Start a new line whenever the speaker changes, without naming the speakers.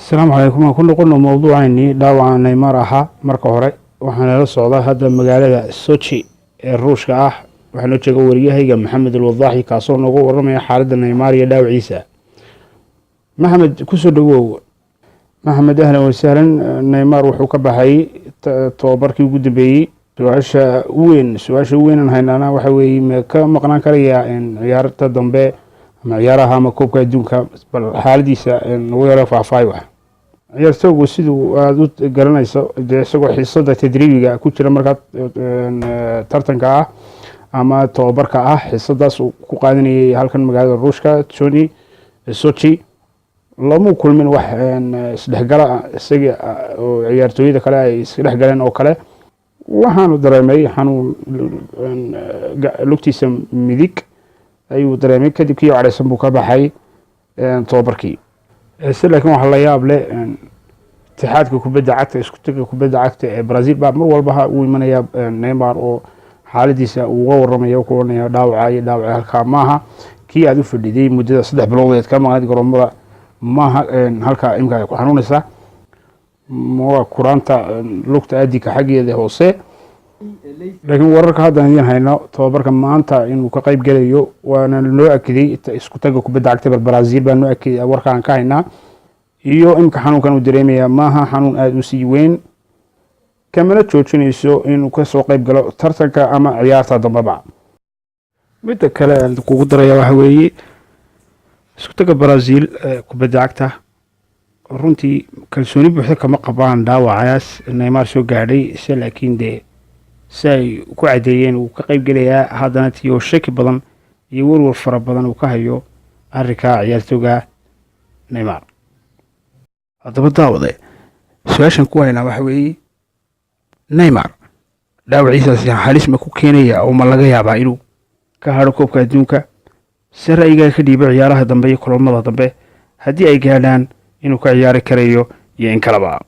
Asalaamu calaykum. Aan ku noqono mowduucaynii dhaawaca Neymar ahaa. Marka hore waxaa nala socda hadda magaalada Sochi ee Ruushka ah. Waxaa noo jeega wariyahayga Maxamed Alwadaaxi, kaasoo nooga waramaya xaaladda Neymar iyo dhaawaciisa. Maxamed, kusoo dhawow. Maxamed, ahlan wasahlan. Neymar wuxuu ka baxay tobabarkii ugu dambeeyey. Su-aasha u weyn aan haynaana waxa weeye, ma ka maqnaan karayaa ciyaarta dambe ama ciyaaraha ama koobka adduunka? Bal xaaladiisa nagu yaro faahfaahi. Wax ciyaartoogu siduu aada u garanayso dee, isagoo xiisada tadriibiga ku jira markaa tartanka ah ama tobabarka ah, xiisadaas uu ku qaadanayay halkan magaalada Ruushka Tony Sochi, lamuu kulmin wax isdhexgala isaga oo ciyaartooyada kale ay isdhexgaleen oo kale. Waxaanu dareemay xanuun lugtiisa midig ayuu dareemay. Kadib kii cadhaysan buu ka baxay tobabarkii se. Laakiin waxaa la yaab leh, itixaadka kubadda cagta, isku taga kubadda cagta ee Brazil baa mar walba uu imanaya Neymar oo xaaladiisa uga waramaya, ku oranaya dhaawaca iyo dhaawaca halkaa maaha kii aada u fadhiday muddada 3 biloodeed ka maqnayd garoomada maaha, halkaa imika ay ku xanuunaysaa waa kuraanta lugta aadinka xaggeeda hoose. Laakiin wararka haddaan idiin hayno, tobabarka maanta inuu ka qayb gelayo waana noo akiday. Isku taga kubadda cagta Brazil baa noo akiday warka aan ka haynaa. Iyo imika xanuunkan uu dareemaya maaha xanuun aada u sii weyn, kamana joojinayso inuu kasoo qayb galo tartanka ama ciyaarta dambaba. Midda kale aan kugu daraya waxa weeye, isku taga Brazil kubadda cagta runtii kalsooni buuxda kama qabaan dhaawacaas Neymar soo gaadhay se. Laakiin dee si ay ku caddeeyeen, wuu ka qayb gelayaa. Haddana tiyo shaki badan iyo warwar fara badan uu ka hayo arrinka ciyaartooga Neymar. Haddaba daawade, su-aashan ku haynaa waxa weeye, Neymar dhaawaciisaasi halis ma ku keenaya oo ma laga yaabaa inuu ka hadho koobka adduunka? Se ra'yigaa ka dhiibo ciyaaraha dambe iyo kulamada dambe haddii ay gaadhaan inuu ka ciyaari karayo iyo in kaleba.